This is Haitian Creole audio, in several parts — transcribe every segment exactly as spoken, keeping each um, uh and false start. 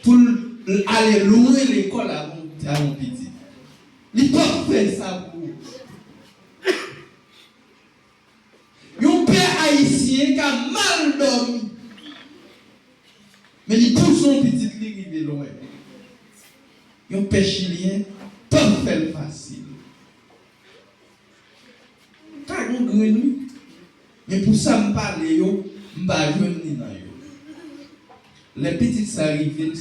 pou l ale lwen lekòl avè yon, avè yon pitit. Li p ap fè sa pou ou. Yon pè ayisyen ka mal dòmi, men li pouse yon pitit li rive lwen. Yon pè chilyen p ap fè l fasil. Ka gen grenn, wi. Men pou sa m pale yo, m pa jwenn li nan yo. Lè pitit sa rive l,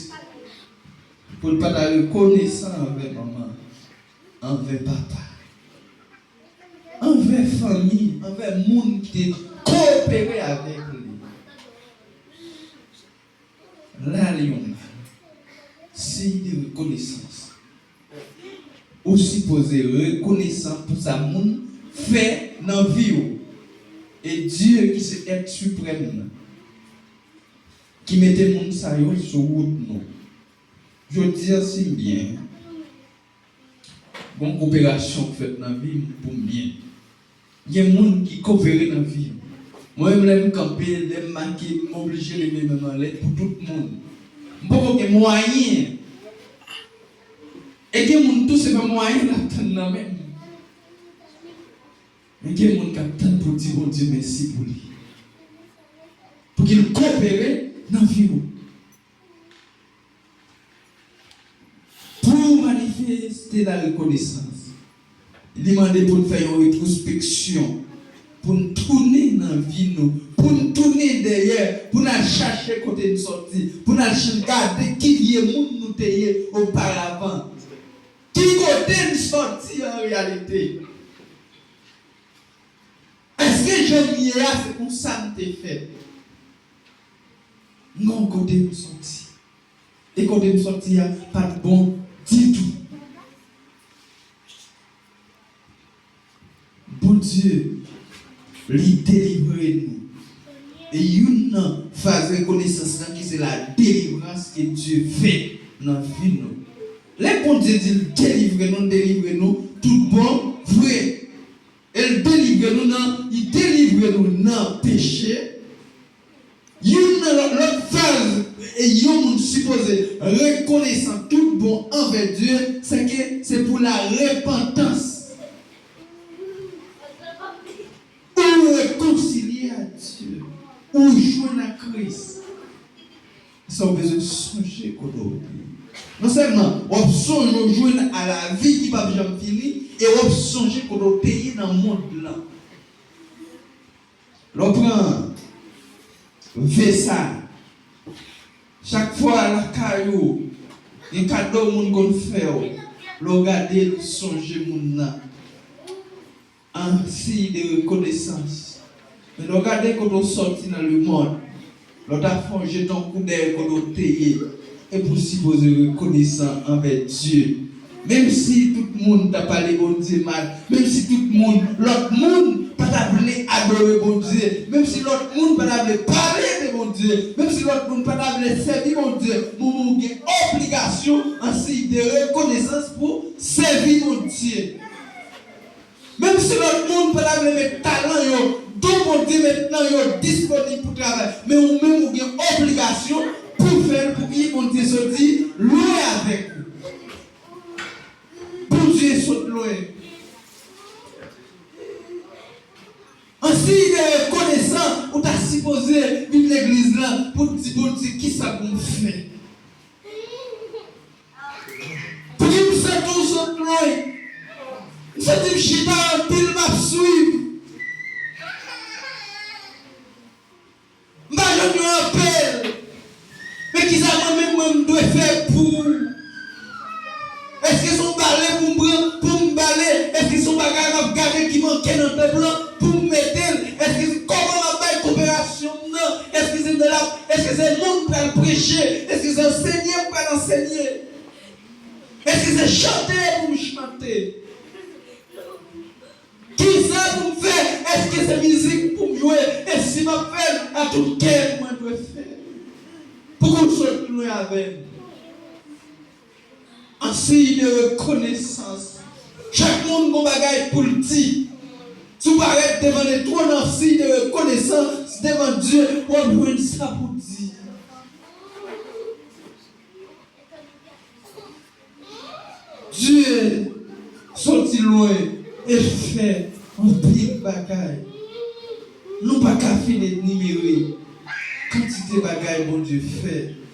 pou l pa ta rekonesan anvè manman, anvè papa, anvè fanmi, anvè moun ki te koopere avèk li. Lal yon siy de rekonesans. Ou sipoze rekonesan pou sa moun fè nan vi w. E Dye ki se èt siprèm nan, ki mete moun sa yo sou wout nou. Jodi a, si m byen, gon koperasyon k fèt nan vi m pou m byen. Gen moun ki koopere nan vi m. Mwen menm, lè m kanpe, lè m make, m oblije leve men m anlè pou tout moun. M poko gen mwayen. E gen moun tou, se pa mwayen l ap tann nan men m. Men gen moun k ap tann pou di Bondye mèsi pou li. Pou ki l koopere nan vi w. Pou manifeste la rekonesans, li mande pou n fè yon retwospeksyon, pou n tounen nan vi nou, pou n tounen dèyè, pou n al chache kote n sòti, pou n al ch-, gade ki vye moun nou te ye oparavan. Ki kote n sòti an reyalite? Èske jan m ye a, se konsa m te fèt? Non, kote m sòti. E kote m sòti a pa t bon ditou. Bondye, li delivre nou. E youn nan fraz rekonesans lan ki se la delivrans ke Dye fè nan vi nou. Lè Bondye di l delivre nou, l delivre nou tout bon vre. E l delivre nou nan, li delivre nou nan peche. Youn nan lòt, lòt fraz, e yon moun sipoze rekonesan tout bon anvè Dye, se ke se pou la repantans. Ou rekonsilye a Dye. Ou jwenn ak Kris. Sa w bezwen sonje kote w te ye. Non sèlman w ap sonje w jwenn a lavi ki p ap janm fini, e w ap sonje kote w te ye nan mond lan. Lè w pran ve sa, chak fwa lakay ou, gen kado moun konn fè w, lè w gade l, sonje moun nan. An siy de rekonesans. Men lè w gade kote w sòti nan lemonn, lè w ta fè yon jete yon koudèy kote w te ye, epi w sipoze rekonesan anvè Dye. Menm si tout moun ta pale Bondye mal, menm si tout moun, lòt moun pa ta vle adore Bondye, menm si lòt moun pa ta vle pale de Bondye, menm si lòt moun pa ta vle sèvi Bondye, men ou gen obligasyon an siy de rekonesans pou sèvi Bondye. Menm si lòt moun pa ta vle met talan yo, don Bondye met nan yo disponib pou travay, men ou menm ou gen obligasyon pou fè l, pou ki Bondye sot di lwen avèk ou. Bondye sot lwen. An siy de rekonesan, ou ta sipoze vin legliz lan pou di Bondye kisa pou m fè. Pou ki m santi w sot lwen? M santi m chita anpil, m ap swiv. M pa jwenn yon apèl. Men kisa mwen menm, mwen, m dwe fè pou ou? Èske se yon bale pou m pran, pou m bale? Èske se yon bagay m ap gade ki manke nan tanp lan pou m mete l? Èske se kòman m ap bay koperasyon m nan? Èske se nan la, èske se non m pral preche? Èske se ansenye m pral ansenye? Èske se chante pou m chante? Kisa pou m fè? Èske se mizik pou m jwe? E si m ap fè l, a tout kè mwen dwe fè l. Pou konn sot lwen avè m. An siy de rekonesans. Chak moun gon bagay pou l di. Si w parèt devan letwòn an siy de rekonesans devan Dye, w ap jwenn sa pou w di. Dye soti lwen e fè anpil bagay. Nou pa ka fin enimere kantite bagay Bondye fè.